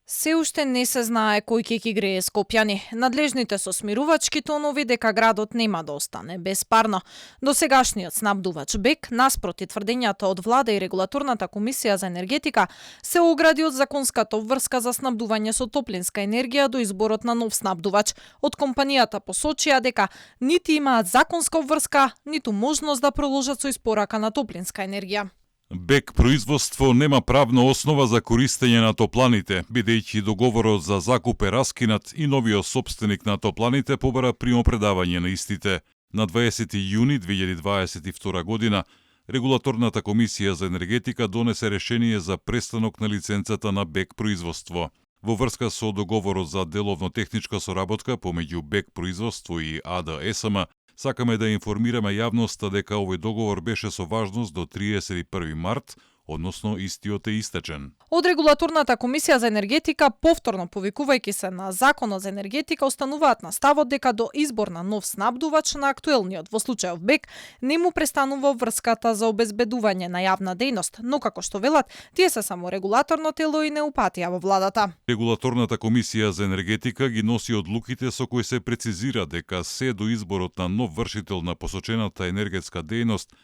Се уште не се знае кој ќе ги грее Скопјани. Надлежните со смирувачки тонови дека градот нема да остане без парно. Досегашниот снабдувач БЕК, наспроти тврдењата од влада и регулаторната комисија за енергетика, се огради од законската обврска за снабдување со топлинска енергија до изборот на нов снабдувач. Од компанијата посочија дека нити имаат законска обврска, ниту можност да продолжат со испорака на топлинска енергија. БЕК производство нема правна основа за користење на топланите, бидејќи договорот за закуп е раскинат и новиот собственик на топланите побара примопредавање на истите. На 20 јуни 2022 година Регулаторната комисија за енергетика донесе решение за престанок на лиценцата на БЕК производство. Во врска со договорот за деловно-техничка соработка помеѓу БЕК производство и АД-СМ, сакаме да информираме јавноста дека овој договор беше со важност до 31 март, односно истиот е истечен. Од Регулаторната комисија за енергетика, повторно повикувајќи се на Законот за енергетика, остануваат на ставот дека до избор на нов снабдувач на актуелниот, во случајов БЕК, не му престанува врската за обезбедување на јавна дејност, но како што велат, тие се само регулаторно тело и не упатија во владата. Регулаторната комисија за енергетика ги носи одлуките со кои се прецизира дека се до изборот на нов вршител на посочената енергетска дејност,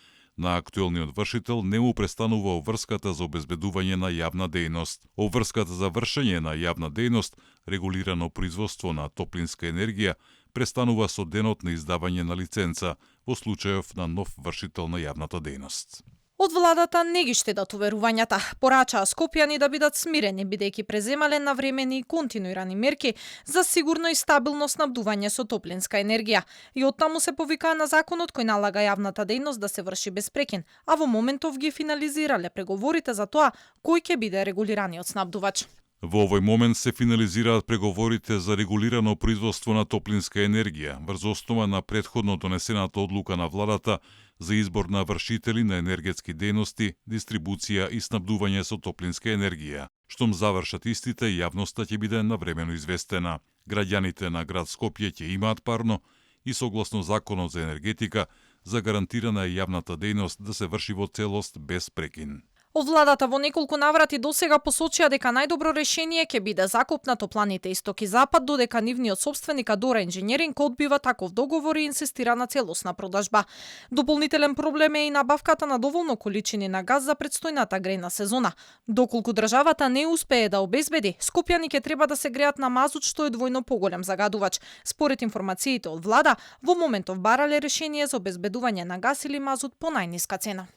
на актуелниот вршител не му престанува обврската за обезбедување на јавна дејност. Обврската за вршење на јавна дејност, регулирано производство на топлинска енергија, престанува со денот на издавање на лиценца во случајов на нов вршител на јавната дејност. Од владата не ги штедат уверувањата. Порачаа скопјани да бидат смирени, бидејќи преземале навремени и континуирани мерки за сигурно и стабилно снабдување со топлинска енергија. И оттаму се повикаа на законот кој налага јавната дејност да се врши без прекин, а во моментов ги финализирале преговорите за тоа кој ќе биде регулираниот снабдувач. Во овој момент се финализираат преговорите за регулирано производство на топлинска енергија, врз основа на претходно донесената одлука на владата за избор на вршители на енергетски дејности, дистрибуција и снабдување со топлинска енергија. Штом завршат истите, јавноста ќе биде навремено известена. Граѓаните на град Скопје ќе имаат парно и согласно Законот за енергетика, за гарантирана е јавната дејност да се врши во целост без прекин. Од владата во неколку наврати досега посочија дека најдобро решение ќе биде закуп на топланите Исток и Запад, додека нивниот собственик Адора Инженеринг одбива таков договор и инсистира на целосна продажба. Дополнителен проблем е и набавката на доволно количини на газ за предстојната грејна сезона. Доколку државата не успее да обезбеди, скопјани ќе треба да се греат на мазут, што е двојно поголем загадувач. Според информациите од влада, во моментов барале решение за обезбедување на газ или мазут по најниска цена.